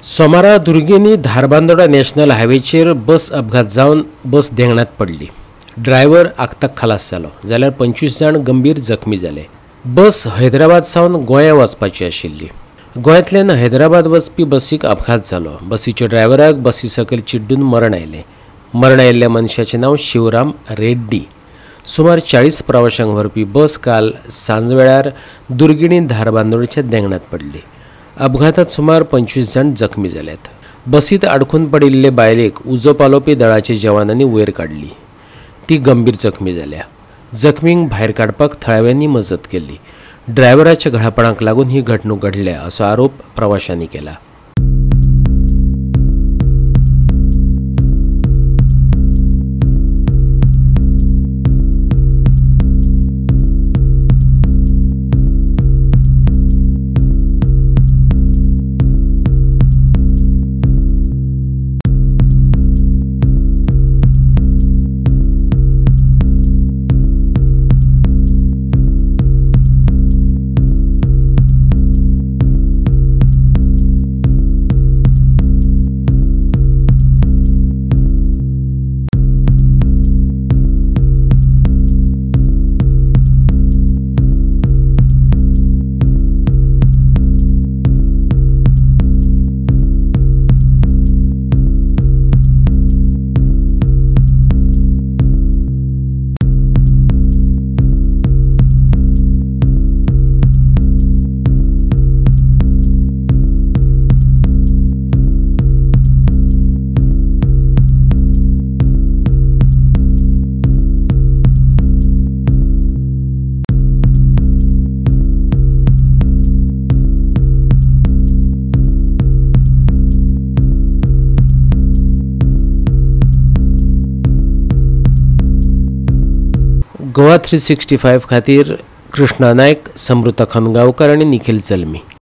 सोमारा दुर्गेनी धारबांदोडा नॅशनल हायवेचेर बस अपघात जावन बस देंगणात पडली. ड्रायव्हर आक्ताक खलास जालो जाल्यार 25 जाण गंभीर जखमी जाले. बस हैदराबाद सावन गोंया वचपाची आशिल्ली. गोंयांतल्यान हैदराबाद वचपी बसीक अपघात जालो. बसीच्या ड्रायव्हराक बसी सकयल चिड्डून मरण आयलें. मरण आयिल्ल्या मनशाचें नांव शिवराम रेड्डी. सुमार 40 प्रवाशांक व्हरपी बस काल सांजवेळार दुर्गिणी धारबांदोडच्या देंगणात पडली. अपघातात सुमार 25 जाण जखमी जाल्यात. बसीत आडखून पडिल्ले बायलेक उजो पालोवपी दळाच्या जवानांनी वयर काडली. ती गंभीर जखमी जाल्या. जखमींक भायर काडपाक थळाव्यांनी मजत केली. ड्रायव्हराच्या घळापणाक लागून ही घडणूक घडल्या असो आरोप प्रवाशांनी केला. गोवा 365 खातीर कृष्णा नायक, समृता खनगांवकर आनी निखिल जल्मी.